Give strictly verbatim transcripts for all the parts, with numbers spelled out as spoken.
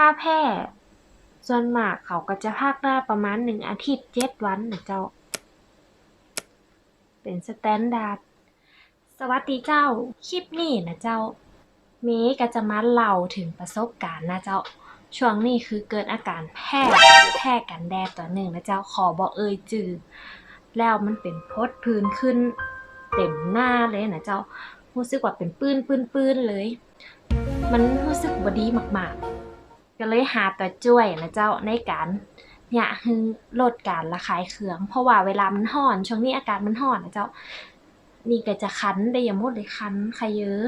ถ้าแพ้ส่วนมากเขาก็จะพักหน้าประมาณหนึ่งอาทิตย์ เจ็ดวันน่ะเจ้า เป๋นสแตนดาร์ด สวัสดีเจ้า คลิปนี้น่ะเจ้า เมย์ก็จะมาเล่าเถิงประสบการณ์น่ะเจ้า ช่วงนี้คือเกิดอาการแพ้ แพ้กันแดดตั๋วนึ่งน่ะเจ้า ขอบ่เอ่ยจื้อ แล้วมันเป๋นผดผื่นขึ้นเต็มหน้าเลยน่ะเจ้า ฮู้สึกว่าเป๋นปื้นๆๆ เลย มันฮู้สึกบ่ดีมากๆ ก็เลยหาตั๋วจ้วยน่ะเจ้า ในก๋านเยียะหื้อลดก๋านระคายเคือง เพราะว่าเวลามันฮ้อน ช่วงนี้อากาศมันฮ้อนน่ะเจ้า นี่ก็จะคันไปหมดเลย คันเขยอ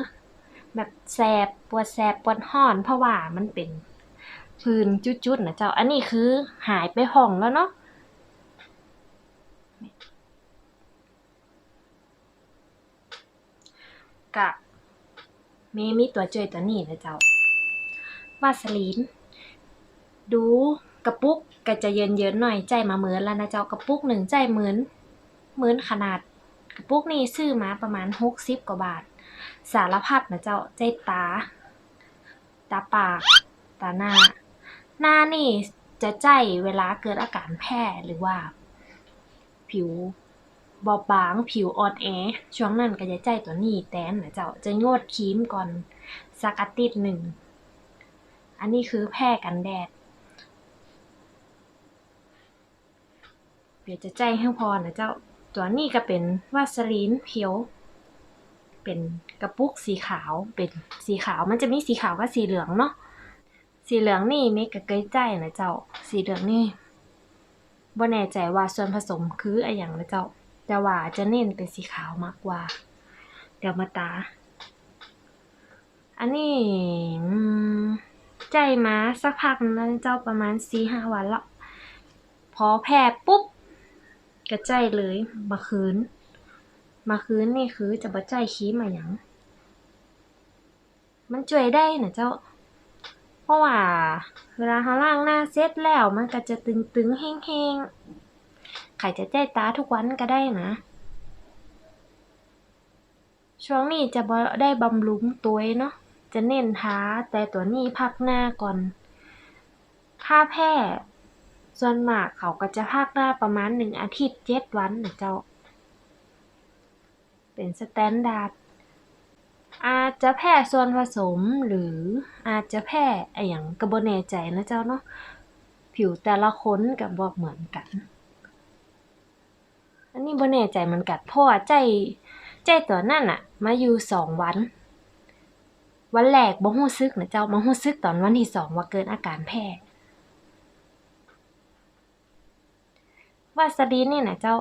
แบบแสบ ปวดแสบปวดฮ้อน เพราะว่ามันเป๋นผื่นจุดๆ น่ะเจ้า อันนี้คือหายไปพ่องแล้วเนาะ ก็ เมย์มีตั๋วจ้วยตั๋วนี้น่ะเจ้า วาสลีน ดูกระปุกก็จะเยินๆ หน่อย ใจ๊มาเมินแล้วน่ะเจ้า กระปุกนึ่งใจ๊เมิน เมินขนาด กระปุกนี้ซื้อมาประมาณหกสิบกว่าบาท สารพัดน่ะเจ้า ใจ๊ต๋า ต๋าปาก ต๋าหน้า หน้านี่จะใจ๊เวลาเกิดอาการแพ้หรือว่าผิวบอบบาง ผิวอ่อนแอ ช่วงนั้นก็จะใจ๊ตั๋วนี้แตนน่ะเจ้า จะงดครีมก่อนสักอาทิตย์นึ่ง อันนี้คือแพ้กันแดด เดี๋ยวจะใจ๊หื้อผ่อน่ะเจ้า ตั๋วนี้ก็เป๋นวาสลีนเพียว เป๋นกระปุกสีขาว เป๋นสีขาว มันจะมีสีขาวกับสีเหลืองเนาะ สีเหลืองนี่เมย์ก็เกยใจ๊น่ะเจ้า สีเหลืองนี่บ่แน่ใจ๋ว่าส่วนผสมคืออะหยังน่ะเจ้า แต่ว่าจะเน้นเป๋นสีขาวมากกว่า เดี๋ยวมาต๋า อันนี้ อืม ใจ๊มาสักพักนึ่งแล้วเจ้า ประมาณสี่ห้าวันละ พอแพ้ปุ๊บ ก็ใจ๊เลย บ่าคืน บ่าคืนนี่คือจะบ่ใจ๊ครีมอะหยัง มันจ้วยได้น่ะเจ้า เพราะว่าเวลาเฮาล้างหน้าเสร็จแล้ว มันก็จะตึงๆ แห้งๆ ใผจะใจ๊ต๋าทุกวันก็ได้นะ ช่วงนี้จะบ่ได้บำรุงตวยเนาะ จะเน้นทาแต่ตั๋วนี้พักหน้าก่อน ถ้าแพ้ส่วนมากเขาก็จะพักหน้าประมาณหนึ่งอาทิตย์ เจ็ดวันน่ะเจ้า เป๋นสแตนดาร์ด อาจจะแพ้ส่วนผสม หรืออาจจะแพ้อะหยังก็บ่แน่ใจ๋นะเจ้าเนาะ ผิวแต่ละคนก็บ่เหมือนกั๋น อันนี้บ่แน่ใจ๋เหมือนกั๋น เพราะว่าใจ๊ ใจ๊ตั๋วนั้นน่ะ มาอยู่สองวัน วันแรกบ่ฮู้สึกน่ะเจ้า มาฮู้สึกต๋อนวันตี้สองว่าเกิดอาก๋านแพ้ วาสลีนนี่น่ะเจ้า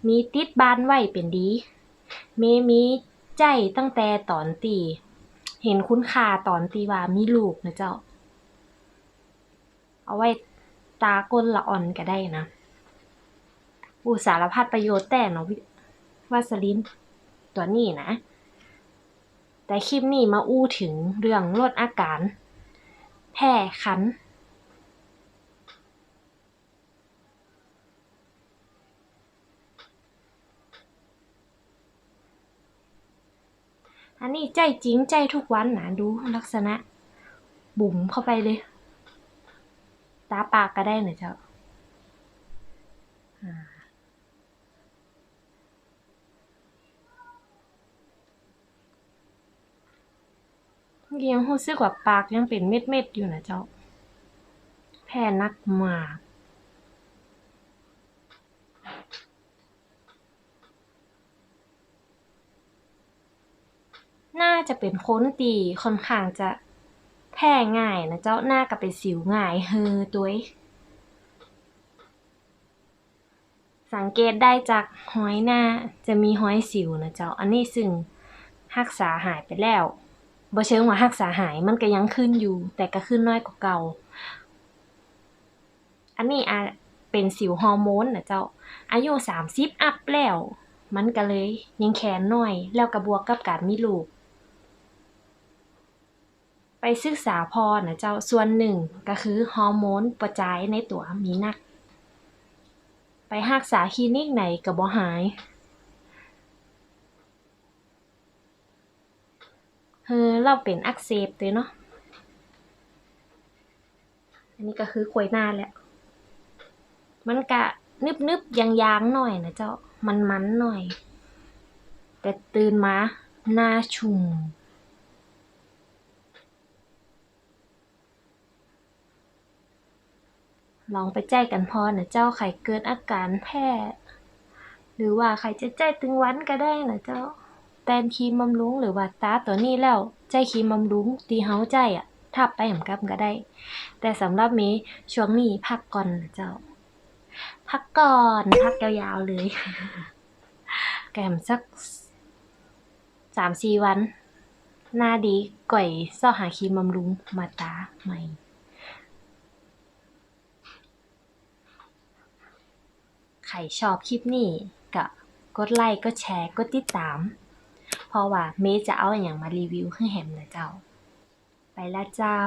มีติดบ้านไว้เป๋นดี เมย์มีใจ๊ตั้งแต่ต๋อนตี้ หันคุณค่าต๋อนตี้ว่ามีลูกน่ะเจ้า เอาไว้ต๋าก้นละอ่อนก็ได้นะ อู้ สารพัดประโยชน์แต๊เนาะ วาสลีนตั๋วนี้นะ แต่คลิปนี้มาอู้เถิงเรื่องลดอาก๋านแพ้คัน อันนี้ใจ๊จริง ใจ๊ทุกวันนะ ดูลักษณะ บุ๋มเข้าไปเลย ต๋าปากก็ได้น่ะเจ้า อ่า ยังฮู้สึกว่าปากยังเป๋นเม็ดๆ อยู่น่ะเจ้า แพ้หนักมาก หน้าจะเป๋นคนตี้ค่อนข้างจะแพ้ง่ายน่ะเจ้า หน้าก็เป๋นสิวง่าย เห่อตวย สังเกตได้จากฮอยหน้า จะมีฮอยสิวน่ะเจ้า อันนี้ซึ่งฮักษาหายไปแล้ว บ่เชิงว่าฮักษาหาย มันก็ยังขึ้นอยู่ แต่ก็ขึ้นน้อยกว่าเก่า อันนี้อาจเป๋นสิวฮอร์โมนน่ะเจ้า อายุสามสิบอัพแล้ว มันก็เลยยังแคนน้อย แล้วก็บวกกับก๋านมีลูก ไปศึกษาผ่อน่ะเจ้า ส่วนนึ่งก็คือฮอร์โมนป้อจายในตั๋วมีนัก ไปฮักษาคลินิกไหนก็บ่หาย เออ แล้วเป๋นอักเสบตวยเนาะ อันนี้ก็คือควยหน้าแหละ มันก็นึบๆ ยางๆ หน่อยนะเจ้า มันๆ หน่อย แต่ตื่นมาหน้าชุ่ม ลองไปใจ๊กั๋นพ่องนะเจ้า ใผเกิดอาก๋านแพ้ หรือว่าใผจะใจ๊ตึงวันก็ได้นะเจ้า แตนครีมบำรุง หรือว่าตาตั๋วนี้แล้ว ใจ๊ครีมบำรุงตี้เฮาใจ๊อะ ทับไปแหมกำก็ได้ แต่สำหรับเมย์ ช่วงนี้พักก่อนนะเจ้า พักก่อน พักยาวๆ เลย แหมสัก สามสี่วัน หน้าดีก่อยเซาะหาครีมบำรุงมาตาใหม่ ใผชอบคลิปนี้ก็กดไลก์ กดแชร์ กดติดต๋าม เพราะว่าเมย์จะเอาอะหยังมารีวิวหื้อแหมนะเจ้า ไปละเจ้า